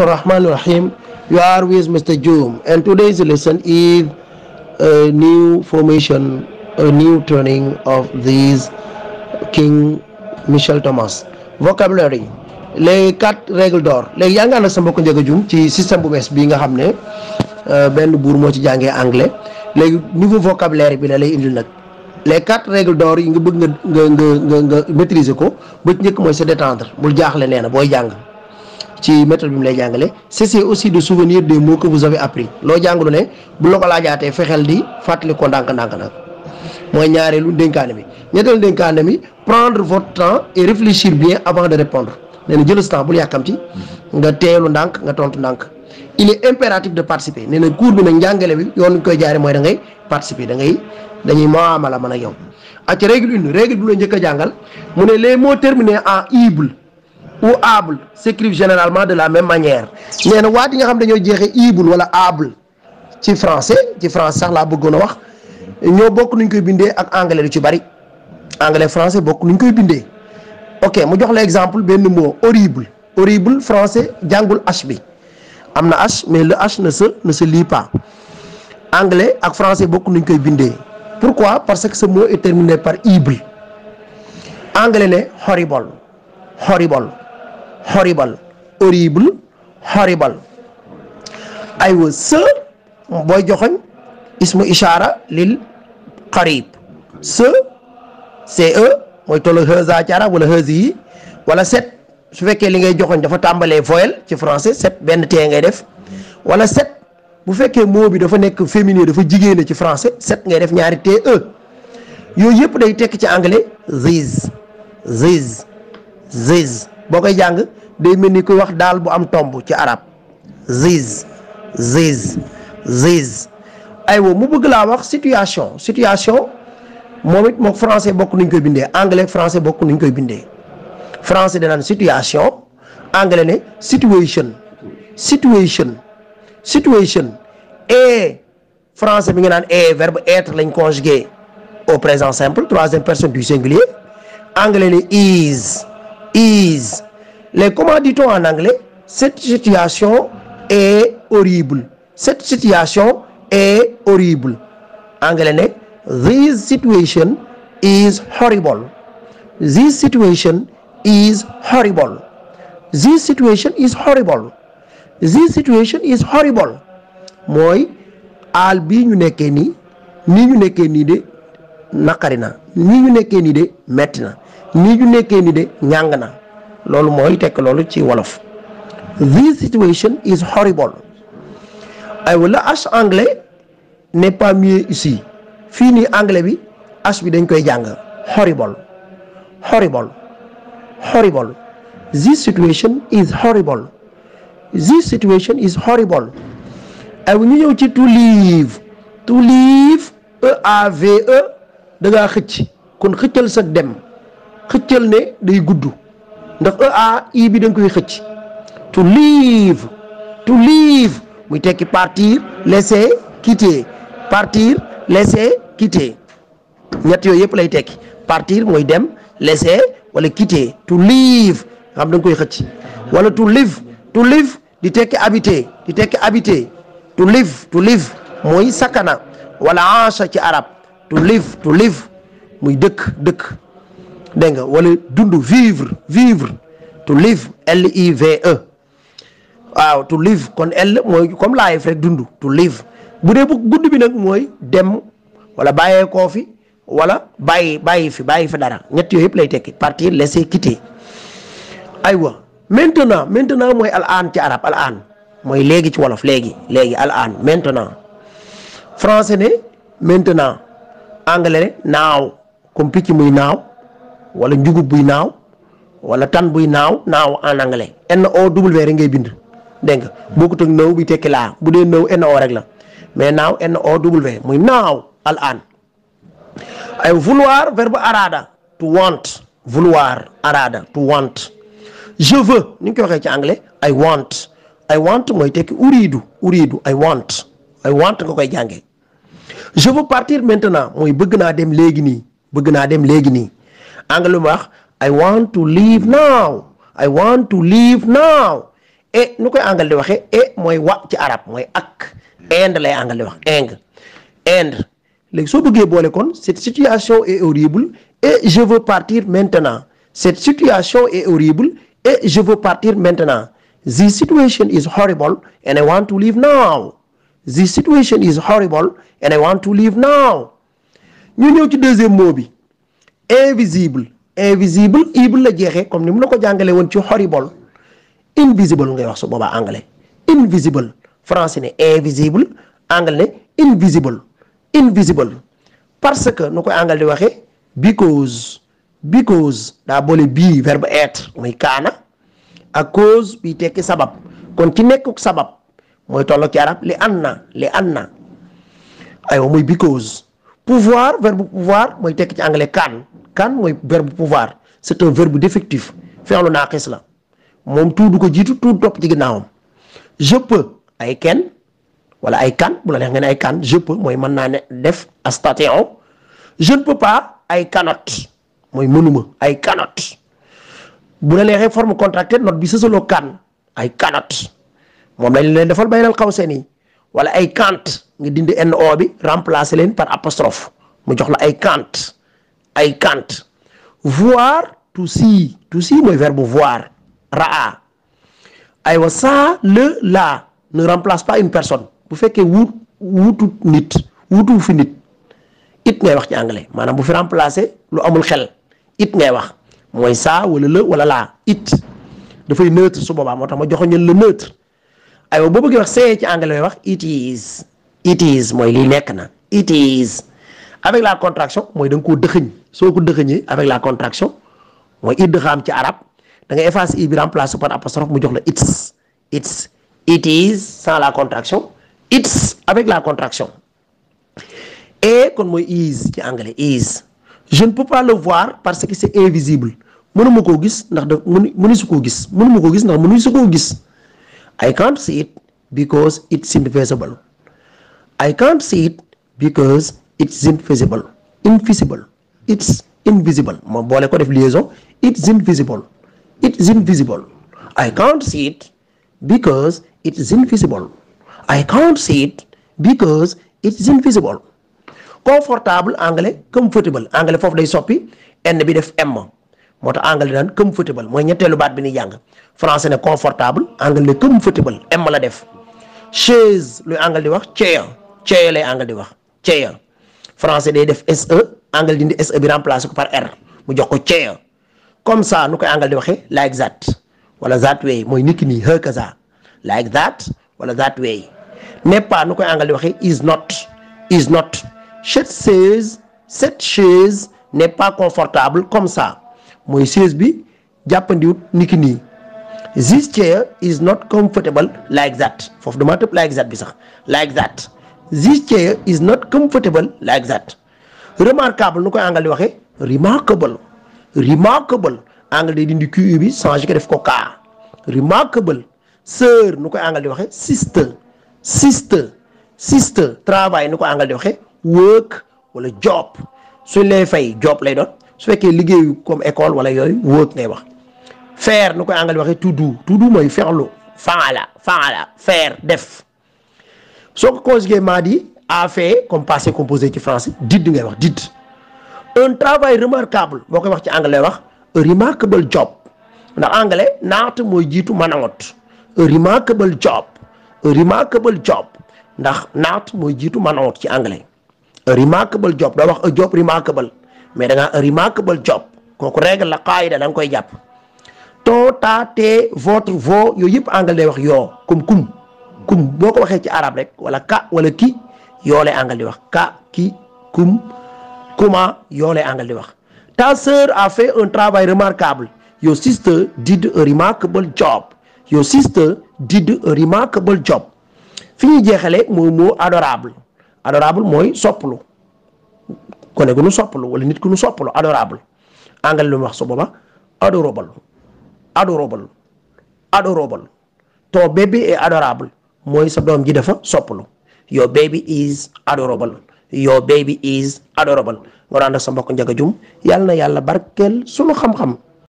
Rahman Rahim, you are with Mr. Joom, and today's lesson is a new formation, a new training of these King Michel Thomas. Vocabulary, les 4 règles d'or. léegi yaa ngi ànd ak sa mbokk Ndiaga Dioum ci système bu bees bii nga xam ne benn buur moo ci jàngee anglais léegi niveau vocabulaire bi la lay indil nag les 4 règles d'or yi nga bëgg nga maîtriser ko ba ci njëkk mooy se détendre bul jaaxle nee na booy jàng. ci méthode bi mu lay jàngale c'est aussi de souvenir des mots que vous avez appris loo jàngalu ne bu la ko laajaatee fexeel di fàttali ko ndànk-ndànk nag mooy ñaareelu dénkaane bi ñetteelu dénkaane bi prendre votre temps et réfléchir bien avant de répondre nee na jël sa temps bul yàkkamti nga teelu ndànk nga tontu ndànk il est impératif de participer nee na cours bi nag njàngale bi yoon ñu koy jaare mooy da ngay participer dañuy muamala man ak yow ak règle 1 règle bu la njëkk a jàngal mu ne les mots terminés en ible ou able s'écrivent généralement de la même manière nee na waat yi nga xam dañoo jeexee ible wala able ci français sax laa bëggoon a wax ñoo bokk nuñ koy bindee ak anglais lu ci bari anglais français bokk nuñ koy bindee ok mu jox la exemple benn mot horrible français jàngul h bi am na h mais le h ne se lit pas anglais ak français bokk nuñ koy bindee pourquoi parce que ce mot est terminé par ible anglais ne horrible aywa sa booy joxoñ ismu ishara lil qarib sa ce mooy tollu haza ci arab wala hazi yi wala set su fekkee li ngay joxoñ dafa tàmbalee voyelle ci français set benn tee ngay def wala set bu fekkee mot bi dafa nekk féminin dafa jigéene ci français set ngay def ñaari te yooyu yëpp day tekk ci anglais ziz boo koy jàng day mel ni kuy wax daal bu am tomb ci arab ziz aywa mu bëgg laa wax situation moom it mook français bokk nuñ koy bindee anglais français bokk nuñ koy bindee français danaan situation anglais ne situation et français bi nga naan et verbe être lañ conjugué au présent simple 3e personne du singulier anglais ne is les comment dit-on en anglais cette situation est horrible anglais ne this situation is horrible mooy aal bii ñu nekkee nii ñu nekkee nii de naqari na nii ñu nekkee nii de metti na nii ñu nekkee nii de ñàng na loolu mooy tekk loolu ci wolof this situation is horrible aywa le h anglais n'est pas mieux ici fii nii anglais bi h bi dañ koy jàng horrible this situation is horrible aywa ñu ñëw ci to leave EAVE da ngaa xëcc kon xëccal sa dem xëccal ne day gudd ndax i bi da nga koy xëcc to leave muy tekki partir laisser quitter ñett yooyu yëpp lay tekki partir mooy dem laisser wala quitter to leave nga xam da nga koy xëcc wala to live di tekki habiter to live mooy sakana wala aasha ci arab to live muy dëkk dégg nga wala dund vivre to live live waaw to live kon l mooy comme life rek dund to live bu dee bu gudd bi nag mooy dem wala bàyyeekoo fi wala bàyyi fi dara ñett yooyu yëpp lay tekki partir laisser quitter aywa maintenant mooy al an ci arab al an mooy léegi ci wolof léegi al an maintenant français ne maintenant anglais ne now comme picc muy naaw wala njugub buy naaw wala tan buy naaw en anglais NOW rek ngay bind dégg nga bokkut ak now bi tekki laa bu dee now NO rek la mais naaw NOW muy naaw al an ay vouloir verbe arada to want je veux ni ñu koy waxee ci anglais I want mooy tekki uridu I want nga koy jàngee je veux partir maintenant mooy bëgg naa dem léegi nii anglais mu wax I want to leave now et nu koy anglais di waxee et mooy wa ci arab mooy ak Inde lay anglais di wax Inde léegi soo bëggee boole kon cette situation est horrible et je veux partir maintenant cette situation est horrible et je veux partir maintenant this situation is horrible and I want to leave now this situation is horrible and I want to leave now ñu ñëw ci deuxième mot bi invisible ible la jeexee comme ni mu la ko jàngale woon ci horrible invisible ngay wax su boobaa anglais invisible français ne invisible anglais ne invisible parce que nu koy anglais di waxee because daa boole bii verbe être muy kaana ak cause bi tekki sabab kon ci nekkuk sabab mooy tolloog ci arab li anna aywa muy because pouvoir verbe pouvoir mooy tekki ci anglais kan mooy verbe pouvoir c'est un verbe défectif fi'lu naaqis la moom tout du ko jiitu tout topp ci ginnaawam je peux ay can wala ay kan bu la neex nga ne ay kan je peux mooy mën naa ne def astati'u je ne peux pas ay cannot mooy mënuma ay cannot bu la neexee forme contractée note bi sësaloo kan ay cannot moom lañ leen defal baynal qawsayni wala ay can't nga dindi no bi remplacer leen par apostrophe mu jox la ay can't voir to see mooy verbe voir raa aywa ça la ne remplace pas une personne bu fekkee wuutu fi nit it ngay wax ci anglais maanaam bu fi remplacer lu amul xel it ngay wax mooy ça wala le wala laa it dafay neutre su boobaa moo tax ma joxoñal le neutre aywa boo bëggee wax see ci anglais way wax it is mooy lii nekk na it is avec la contraction mooy da nga koo dëxëñ soo ko dëxëñee avec la contraction mooy idgham ci arab da nga effacer i bi remplacer par apostrophe mu jox la it is sans la contraction it's avec la contraction et kon mooy is ci anglais is je ne peux pas le voir parce que c'est invisible mënuma koo gis ndax da mënu su koo gis I can't see it because it's invisible I can't see it because it's invisible it's invisible moom boole ko def liaison it's invisible I can't see it because it's invisible I can't see it because it's invisible confortable anglais comfortable anglais foofu day soppi n bi def m moo tax anglais daan comfortable mooy ñetteelu baat bi ni jàng français ne confortable anglais comfortable m la def chaise luy anglais di wax chair lay anglais di wax chair français day def se anglais dindi se bi remplacé ko par r mu jox ko chair comme ça nu koy anglais di waxee like that wala that way mooy niki nii hakaza like that wala that way n'est pas nu koy anglais di waxee is not cette chaise n'est pas confortable comme ça mooy chaise bi jàppandiwut niki nii this chair is not comfortable like that foofu dama tëb like that bi sax like that this chair is not comfortable like that remarquable nu koy anglais di waxee remarkable anglais day dindi QU bi changé ko def ko kaa remarkable sœur nu koy anglais di waxee sister travail nu ko anglais di waxee work wala job suñ lay fay job lay doon su fekkee liggéeyu comme école wala yooyu work ngay wax faire nu koy anglais di waxee to do mooy fi'lu faala faire def soo ko conjugué maa di a fait comme passé composé ci français did ngay wax did un travail remarquable boo koy wax ci anglais wax a remarkable job ndax anglais naat mooy jiitu manangot a remarkable job ndax naat mooy jiitu manangot ci anglais a remarkable job doo wax a job remarkable mais da nga a remarkable job kooku règle la qaida da nga koy jàpp ton ta te votre vos yooyu yëpp anglais day wax yoo comme kum boo ko waxee ci arabe rek wala ka wala ki yoo lay anglais di wax ka ki kum kuma yoo lay anglais di wax ta sœur a fait un travail remarquable your sister did a remarkable job fi ñuy jeexale mooy moo adorable mooy sopplu kone gu nu sopplu wala nit ku nu sopplu adorable anglais lu mu wax su booba adorable ton bébé est adorable mooy sa doom ji dafa sopplu your baby is adorable nga daan ak sa mbokk Ndiaga Dioum yàlla na yàlla barkeel sunu xam-xam